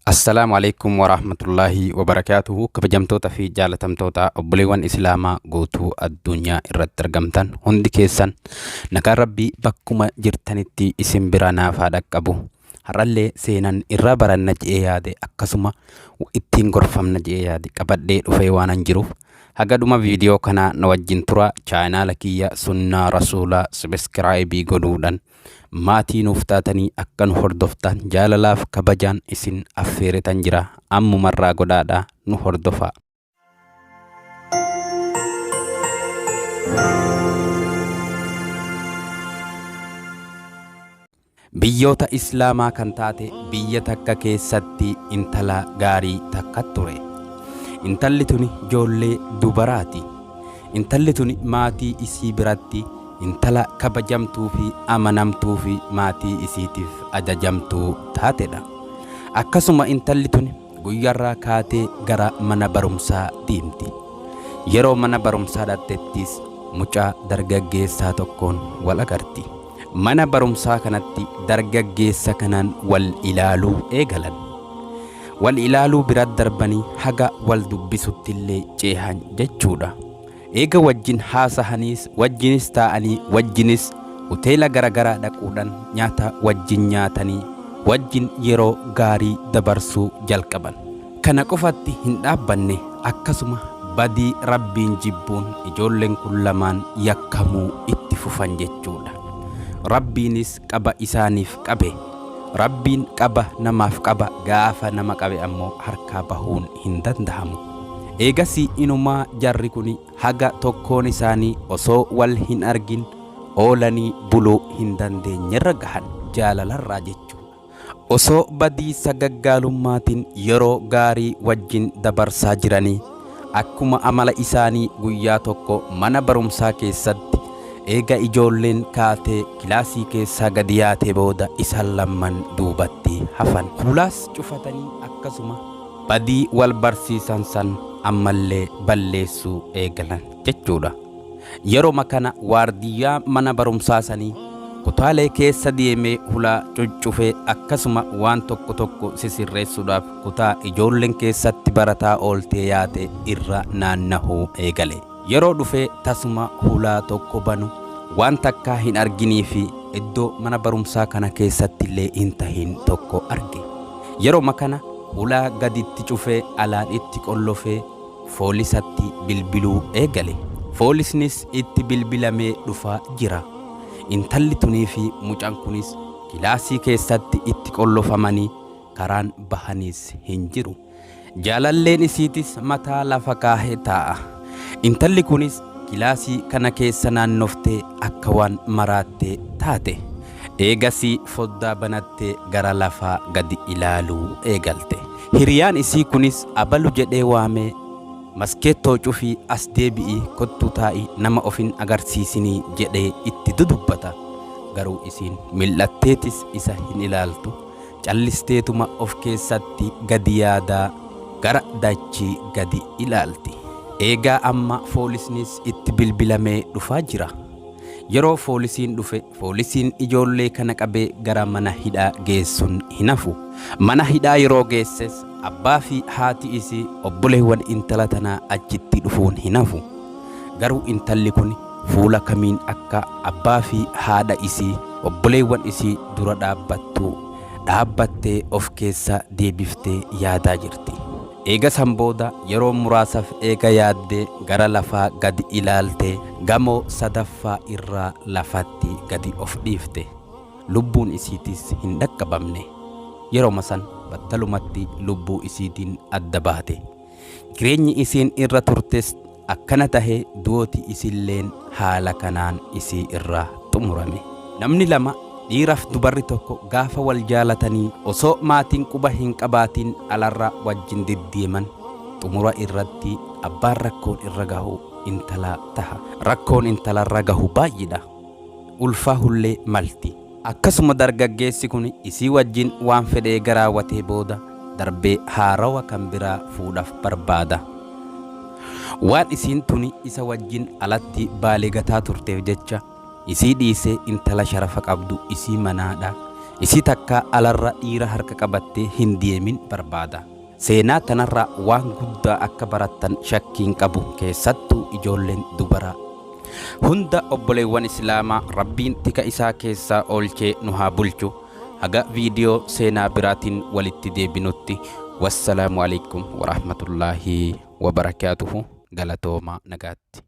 Assalaamu alaikum warahmatullaahi wabarakaatuhu. Kabajamtoota fi jaalatamtoota obboleewwan Islaamaa guutuu addunyaa irratti argamtan hundi keessan, nagaan Rabbii bakkuma jirtanitti isin bira naaf haa dhaqqabu. Har'allee seenan irraa baranna je'ee yaade, akkasuma ittiin gorfamna je'ee yaade qabadhee dhufee waanan jiruuf, haga dhuma viidiyoo kanaa na wajjin tura. Chaanaala kiyya Sunnaa Rasuulaa subscribe godhuudhaan maatii nuuf taatanii akka nu hordoftan jaalalaaf kabajaan isin affeeretan jira. Ammumarraa godhaadha nu hordofaa. Biyyoota Islaamaa kan taate biyya takka keessatti intala gaarii takka ture. Intalli tuni ijoollee dubaraati. Intalli tuni maatii isii biratti intala kabajamtuu fi amanamtuu fi maatii isiitiif ajajamtuu taatedha. Akkasuma intalli tuni guyyarraa kaatee gara mana barumsaa deemti. Yeroo mana barumsaa dhaqxettis mucaa dargaggeessaa tokkoon wal agarti. Mana barumsaa kanatti dargaggeessa kanaan wal ilaaluu eegalan. Wal ilaaluu bira darbanii haga wal dubbisuttillee ceehan jechuudha. Eega wajjin haasahaniis, wajjinis taa'anii, wajjinis hoteela garagaraa dhaquudhaan nyaata wajjin nyaatanii, wajjin yeroo gaarii dabarsuu jalqaban. Kana qofatti hin dhaabbanne, akkasuma badii Rabbiin jibbuun ijoolleen kun lamaan yakkamuu itti fufan jechuudha. Rabbiinis qaba isaaniif qabe. Rabbiin qaba namaaf qaba, gaafa nama qabe ammoo harkaa bahuun hin dandahamu. Eegasii inumaa jarri kuni haga tokkoon isaanii osoo wal hin argin oolanii buluu hin dandeenyerra gahan, jaalalarraa jechuudha. Osoo badii sagaggaalummaatiin yeroo gaarii wajjin dabarsaa jiranii, akkuma amala isaanii guyyaa tokko mana barumsaa keessatti eega ijoolleen kaatee kilaasii keessaa gadi yaatee booda isaan lamman duubatti hafan. Hulaas cufatanii akkasuma badii wal barsiisan san ammallee balleessuu eegalan jechuudha. Yeroma kana waardiyyaa mana barumsaa sanii kutaalee keessa deemee hulaa cuccufee, akkasuma waan tokko tokko sisirreessuudhaaf kutaa ijoolleen keessatti barataa ooltee yaate irra naannahuu eegale. Yeroo dhufee tasuma hulaa tokko banu, waan takkaa hin arginii fi iddoo mana barumsaa kana keessattillee hin tahin tokko arge. Yeroma kana hulaa gaditti cufee alaan itti qollofee foolisatti bilbiluu eegale. Foolisnis itti bilbilamee dhufaa jira. Intalli tunii fi mucaan kunis kilaasii keessatti itti qollofamanii karaan bahaniis hin jiru. Jaalalleen isiitis mataa lafa kaahee taa'a. Intalli kunis kilaasii kana keessa naannoftee akka waan maraattee taate. Eegasii foddaa banattee gara lafaa gadi ilaaluu eegalte. Hiriyaan isii kunis abalu jedhee waamee, "Maskeettoo cufii as deebi'ii kottuu taa'i, nama of hin agarsiisinii," jedhee itti dudubbata. Garuu isiin mil'atteetis isa hin ilaaltu. Callisteetuma of keessatti gadi yaadaa gara dachii gadi ilaalti. Eegaa amma foolisnis itti bilbilamee dhufaa jira. Yeroo foolisiin dhufe, foolisiin ijoollee kana qabee gara mana hidhaa geessuun hin hafu. Mana hidhaa yeroo geesses abbaa fi haati isii, obboleewwan intala tanaa achitti dhufuun hin hafu. Garuu intalli kun fuula kamiin akka abbaa fi haadha isii, obboleewwan isii dura dhaabbattu dhaabbattee of keessa deebiftee yaadaa jirti. Eega san booda yeroo muraasaf eega yaaddee gara lafaa gadi ilaaltee gamoo sadaffaa irraa lafatti gadi of dhiifte. Lubbuun isiitis hin dhaqqabamne. Yeroma san battalumatti lubbuu isiitiin adda baate. Jireenyi isiin irra turtes akkana tahe, du'ooti isilleen haala kanaan isii irraa xumurame. Namni lama, dhiiraf dubarri tokko, gaafa wal jaalatanii osoo maatiin quba hin qabaatiin alarra wajjin deddeeman, xumura irratti abbaan rakkoon irra gahu intala taha. Rakkoon intalarra gahu baay'idha. Ulfaahullee malti. Akkasuma dargaggeessi kun isii wajjin waan fedhe eega raawwatee booda darbee haarawa kan biraa fuudhaf barbaada. Waan isiin tuni isa wajjin alatti baalegataa turteef jecha isii dhiisee intala sharafa qabdu isii manaadha Isii takka alarra dhiira harka qabattee hin deemin barbaada. Seenaa tanarraa waan guddaa akka barattan shakkii hin qabu keessattuu ijoolleen dubaraa. Hunda obboleewwan Islaamaa Rabbiin tika isaa keessaa oolchee nu haa bulchu. Haga viidiyoo seenaa biraatiin walitti deebinutti wassalaamu alaikum warahmatullaahi wabarakaatuhu galatoomaa nagaatti.